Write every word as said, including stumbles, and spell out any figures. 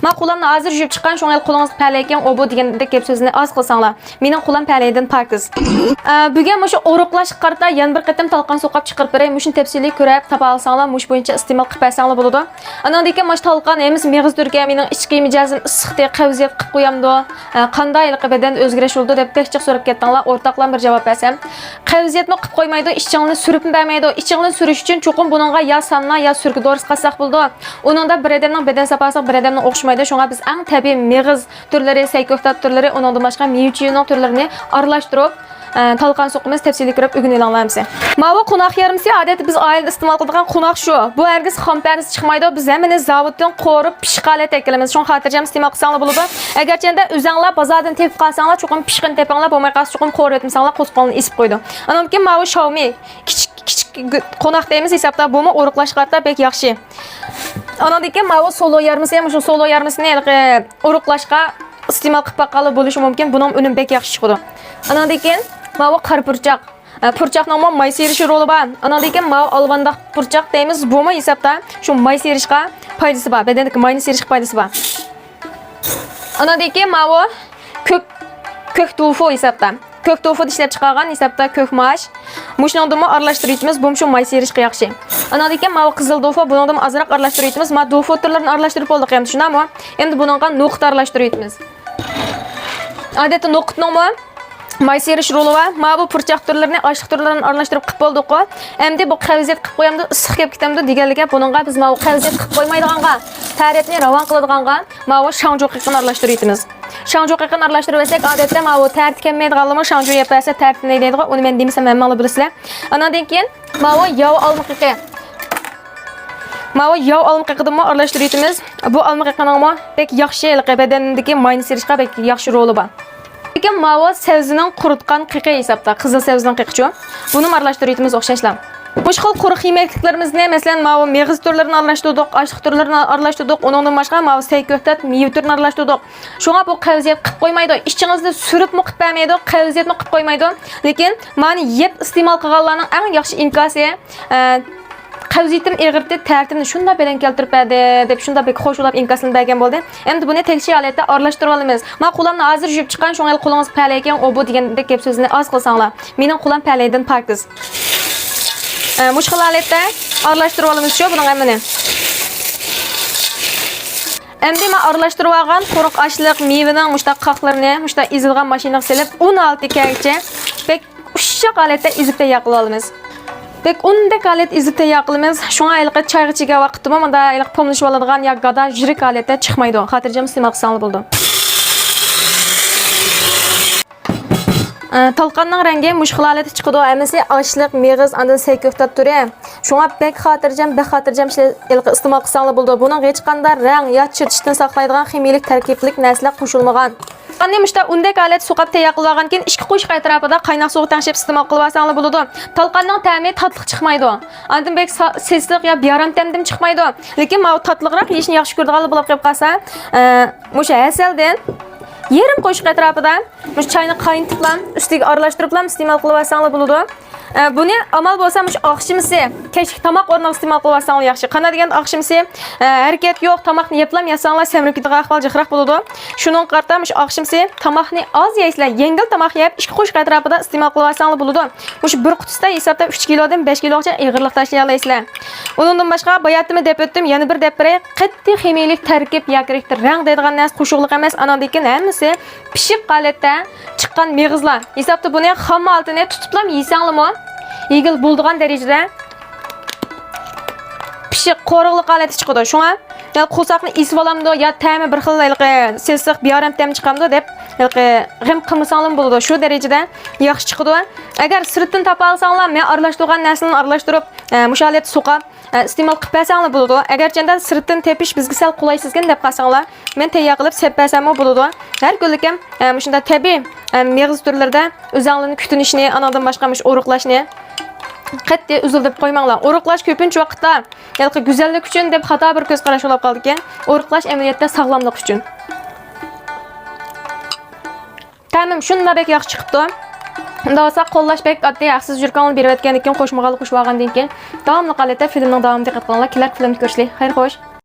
ما قولامنى ھازىر يۇيۇپ چىققان، شۇڭا قولىڭىزغا پەلەي كەلگەن ئوبۇ دېگەندەك گەپ سۆزنى ئاز قىلساڭلار. مېنىڭ قولام پەلەيدىن پاكىز. ئە، بۈگۈن مۇشۇ ئورۇقلاشقا قارىتا يەنە بىر قېتىم تالقان سوقاپ چىقىرىپ بېرەي. مۇشۇنى تەپسىلىي كۆرۈپ تاپالىساڭلار، مۇشۇ بويىچە ئىستېمال قىلىپ بەرسەڭلار بولىدۇ. ئاندىن كېيىن مۇشۇ تالقان ھەممىسى مېغىز تۈركە، مېنىڭ ئىچكى مىجەزىم ئىسسىقتى، قەۋزىيەت قىلىپ قويامدۇ، ئە، قانداق ھېلىقى بەدەن ئۆزگىرىش بولىدۇ دەپ بەك جىق سوراپ كەتتىڭلار، ئورتاقلام بىر جاۋاب بەرسەم. قەۋزىيەتمۇ قىلىپ قويمايدۇ، ئىچىڭلارنى سۈرۈپمۇ بەرمەيدۇ. ئىچىڭلارنى سۈرۈش ئۈچۈن چوقۇم بۇنىڭغا يا ساننا يا سۈركە دورىسى قاتساق بولىدۇ. ئۇنىڭدا بىر ئادەمنىڭ بەدەن ساپاسىغا بىر ئادەمنىڭ ئوخشىمايدۇ. شۇڭا بىز ئەڭ تەبىئىي مېغىز تۈرلىرى، سەي كۆكتات تۈرلىرى، ئۇنىڭدىن باشقا مېۋە چىۋىنىڭ تۈرلىرىنى ئارىلاشتۇرۇپ، ئە، تالقان سوقىمىز، تەپسىلىي كۆرۈپ ئۆگىنىۋېلىڭلار ھەممىسى. ماۋۇ قوناق يارمىسى ئادەتتە بىز ئائىلىدە ئىستېمال قىلىدىغان قوناق شۇ. بۇ ھەرگىز خام پەردىسى چىقمايدۇ. بىز ھەممىنى زاۋۇتتىن قورۇپ، پىششىق ھالەتتە ئەكېلىمىز. شۇڭا خاتىرجەم ئىستېمال قىلساڭلار بولىدۇ. ئەگەرچەندە ئۆزەڭلار بازاردىن تېپىپ قالساڭلار، چوقۇم پىششىقىنى تېپىڭلار، بولماي قالسا چوقۇم قورۇۋەتمىسەڭلار، قوسۇققانلىقىنى ئېسىپ قويىدۇ. ئاندىن كېيىن ماۋۇ شاۋمى، كىچىك، كىچىك قوناق دەيمىز ھېسابتا، بۇمۇ ئورۇقلاشقا قارىتا بەك ياخشى. ئاندىن كېيىن ماۋۇ سولو يارمىسى، مۇشۇ سولو يارمىسىنى ھېلىقى ئورۇقلاشقا ئىستېمال قىلىپ باققانلار بولۇشى مۇمكىن. بۇنىڭ ئۈنۈمى بەك ياخشى چىقىدۇ. ئانىڭدىن كېيىن ماۋۇ قارا پۇرچاق. ئە، پۇرچاقنىڭمۇ ماي سىيرىش رولى بار. ئانىڭدىن كېيىن ماۋۇ ئالۋانداق پۇرچاق دەيمىز. بۇمۇ ھېسابتا شۇ ماي سىيرىشقا پايدىسى بار. بەدەندىكى ماينى سىيرىشقا پايدىسى بار. ئانىڭدىن كېيىن ماۋۇ كۆك، كۆك توفۇ ھېسابتا. كۆك توفۇدا ئىشلەپ چىقارغان ھېسابتا كۆك ماش. مۇشۇنىڭدىنمۇ ئارىلاشتۇرۇۋېتىمىز، بۇمۇ شۇ ماي سىيرىشقا ياخشى. ئانىڭدىن كېيىن ماۋۇ قىزىل توفۇ، بۇنىڭدىنمۇ ئازراق ئارىلاشتۇرۇۋېتىمىز. ما توفۇ تۈرلىرىنى ئارىلاشتۇرۇپ بولدۇق ئەمدى، شۇنداقمۇ؟ ئەمدى بۇنىڭغا نوقۇت ئارىلاشتۇرۇۋېتىمىز. ئادەتتە نوقۇتنىڭمۇ ماي سىيرىش رولى بار. ماۋۇ پۇرچاق تۈرلىرىنى، ئاشلىق تۈرلىرىنى ئارىلاشتۇرۇپ قىلىپ بولدۇققۇ. ئەمدى بۇ قەۋزىيەت قىلىپ قويامدۇ، ئىسسىق كېلىپ كېتەمدۇ دېگەنلىكى، بۇنىڭغا بىز ماۋۇ قەۋزىيەت قىلىپ قويمايدىغانغا، تەرەتنى راۋان قىلىدىغانغا ماۋۇ شاڭجۇ قېقىنى ئارىلاشتۇرۇۋېتىمىز. شاڭجۇ قېقىنى ئارىلاشتۇرۇۋەتسەك، ئادەتتە ماۋۇ تەرىتى كەلمەيدىغانلىرىمۇ شاڭجۇ يەپ بەرسە تەرىتىنى دەيدىغۇ، ئۇنى مەن دېمىسەم ھەممەڭلار بىلىسىلەر. ئاناندىن كېيىن ماۋۇ ياۋا ئالما قېقى. ماۋۇ ياۋا ئالما قېقىدىنمۇ ئارىلاشتۇرۇۋېتىمىز. بۇ ئالما قېقىنىڭمۇ بەك ياخشى، ھېلىقى بەدەندىكى ماينى سىيرىشقا بەك ياخشى رولى بار. لېكىن ماۋۇ سەۋزىنىڭ قۇرۇتقان قېقى ھېسابتا، قىزىل سەۋزىنىڭ قېقىچۇ. بۇنىمۇ ئارىلاشتۇرۇۋېتىمىز ئوخشاشلا. مۇشۇ خىل قۇرۇق يېمەكلىكلىرىمىزنى، مەسىلەن، ماۋۇ مېغىز تۈرلىرىنى ئارىلاشتۇردۇق، ئاشلىق تۈرلىرىنى ئارىلاشتۇردۇق، ئۇنىڭدىن باشقا ماۋۇ سەي كۆكتات، مېۋە تۈرىنى ئارىلاشتۇردۇق. شۇڭا بۇ قەۋزىيەت قىلىپ قويمايدۇ، ئىچىڭىزنى سۈرۈپمۇ قىلىپ بەرمەيدۇ، قەۋزىيەتمۇ قىلىپ قويمايدۇ. لېكىن مانى يەپ ئىستېمال قىلغانلارنىڭ ئەڭ ياخشى ئىنكاسى، ئە، قەۋزىيىتىم ئېغىرتى، تەرىتىمنى شۇنداق بەدەن كەلتۈرۈپ بەردى، دەپ شۇنداق بەك خوش بولاپ ئىنكاسىنى بەرگەن بولدى. ئەمدى بۇنى تەكشى ھالەتتە ئارىلاشتۇرۇۋالىمىز. ما قولامنى ھازىر يۇيۇپ چىققان، شۇڭا قولىڭىز پەلەي كەلگەن ئوبۇ دېگەندەك گەپ سۆزنى ئاز قىلساڭلار. مېنىڭ قولام پەلەيدىن پاكىز. ئە، مۇشۇ خىل ھالەتتە ئارىلاشتۇرۇۋالىمىز شۇ بۇنىڭ ھەممىنى. ئەمدى مەن ئارىلاشتۇرۇۋالغان قۇرۇق ئاشلىق، مېۋىنىڭ مۇشۇنداق قاقلىرىنى مۇشۇنداق ئېزىلغان ماشىنىغا سېلىپ، ئۇن ھالىتى كەلگۈچە بەك ئۇششاق ھالەتتە ئېزىپ تەييار قىلىۋالىمىز. بەك ئۇندەك ھالەتتە ئېزىپ تەييار قىلىمىز. شۇڭا ھېلىقى چايغا چىگەن ۋاقىتتىمۇ مۇنداق ھېلىقى پوملىشىۋالىدىغان يا گادا يىرىك ھالەتتە چىقمايدۇ. خاتىرجەم ئىستېمال قىلساڭلار بولىدۇ. ئە، تالقاننىڭ رەڭگى مۇشۇ خىل ھالەتتە چىقىدۇ. ھەممىسى ئاشلىق، مېغىز، ئاندىن سەي كۆكتات تۈرى. شۇڭا بەك خاتىرجەم، بەك خاتىرجەم ئىشلە-، ھېلىقى ئىستېمال قىلساڭلار بولىدۇ. بۇنىڭغا ھېچقانداق رەڭ يا چىرچىشتىن ساقلايدىغان خىمىيىلىك تەركىبلىك نەرسىلەر قوشۇلمىغان. قاننى مۇشتا ئۇندەك ھالەتتە سوقاپ تەييار قىلىۋالغاندىن كېيىن، ئىككى قوشۇق ئەتراپىدا قايناق سۇغا تەڭشەپ ئىستېمال قىلىۋالساڭلار بولىدۇ. تالقاننىڭ تەمى تاتلىق چىقمايدۇ. ئاندىن بەك سا-، سېسىق يا بىئارام تەمدىمۇ چىقمايدۇ. لېكىن ماۋۇ تاتلىقراق يېيىشنى ياخشى كۆرىدىغانلار بولۇپ قېلىپ قالسا، ئە، مۇشۇ ھەسەلدىن يېرىم قوشۇق ئەتراپىدا مۇشۇ چاينى قاينىتىپلا، ئۈستىگە ئارىلاشتۇرۇپلا ئىستېمال قىلىۋالساڭلار بولىدۇ. ئە، بۇنى ئامال بولسا مۇشۇ ئاخشىمىسى، كەچلىك تاماق ئورنىغا ئىستېمال قىلىۋالساڭلار ياخشى. قانداق دېگەندە ئاخشىمىسى، ئە، ھەرىكەت يوق، تاماقنى يەپلا ياتساڭلار سەمرىپ كېتىدىغان ئەھۋال جىقراق بولىدۇ. شۇنىڭغا قارىتا مۇشۇ ئاخشىمىسى تاماقنى ئاز يەيسىلەر، يەڭگىل تاماق يەپ، ئىككى قوشۇق ئەتراپىدا ئىستېمال قىلىۋالساڭلار بولىدۇ. مۇشۇ بىر قۇتىسىدا ھېسابتا ئۈچ كىلودىن بەش كىلوغىچە ئېغىرلىق تاشلىيالايسىلەر. ئۇنىڭدىن باشقا، باياتىنمۇ دەپ ئۆتتۈم، يەنە بىر دەپ بېرەي، قەتئىي خىمىيىلىك تەركىب ياكى رەڭ دەيدىغان نەرسە قوشۇقلۇق ئەمەس، ئاناندىن كېيىن ھەممىسى پىششىق ھالەتتە چىققان مېغىزلار. ھېسابتا بۇنى خام ھالىتىنى تۇتۇپلا يېسەڭلىمۇ، يېگىلى بولىدىغان دەرىجىدە پىششىق، قورۇقلۇق ھالەتتە چىقىدۇ. شۇڭا يا قورساقنى ئېسىۋالامدۇ، يا تەمى بىر خىل ھېلىقى سېسىق، بىئارام تەم چىقامدۇ دەپ ھېلىقى غەم قىلمىساڭلارمۇ بولىدۇ. شۇ دەرىجىدە ياخشى چىقىدۇ. ئەگەر سىرتتىن تاپالىساڭلار، مەن ئارىلاشتۇرغان نەرسىنى ئارىلاشتۇرۇپ، ئە، مۇشۇ ھالەتتە سوقاپ، ئە، ئىستېمال قىلىپ بەرسەڭلار بولىدۇ. ئەگەرچەندە سىرتتىن تېپىش بىزگە سەل قولايسىزكەن دەپ قالساڭلار، مەن تەييار قىلىپ سەپ بەرسەممۇ بولىدۇ. ھەر كۈنلۈكەم، ئە، مۇشۇنداق تەبىئىي، ئە، مېغىز تۈرلىرىدە ئۆزەڭلارنى كۈتۈنۈشنى، ئاناندىن باشقا مۇشۇ ئورۇقلاشنى قەتئىي ئۈزۈل دەپ قويماڭلار. ئورۇقلاش كۆپىنچە ۋاقىتتا ھېلىقى گۈزەللىك ئۈچۈن دەپ خاتا بىر كۆز قاراش بولۇپ قالىدىكەن. ئورۇقلاش ئەمەلىيەتتە ساغلاملىق ئۈچۈن. تەمىم شۇنداق بەك ياخشى چىقىپتۇ. ئۇنداق بولسا قوللاش بەك ئاددىي، ھەقسىز يۈرىكىڭلارنى بېرىۋەتكەندىن كېيىن، قوشمىغانلىق قوشۇۋالغاندىن كېيىن، داۋاملىق ھالەتتە فىلىمنىڭ داۋامىدا دىققەت قىلىڭلار. كېلەر فىلىمدا كۆرۈشلى. خەير خوش.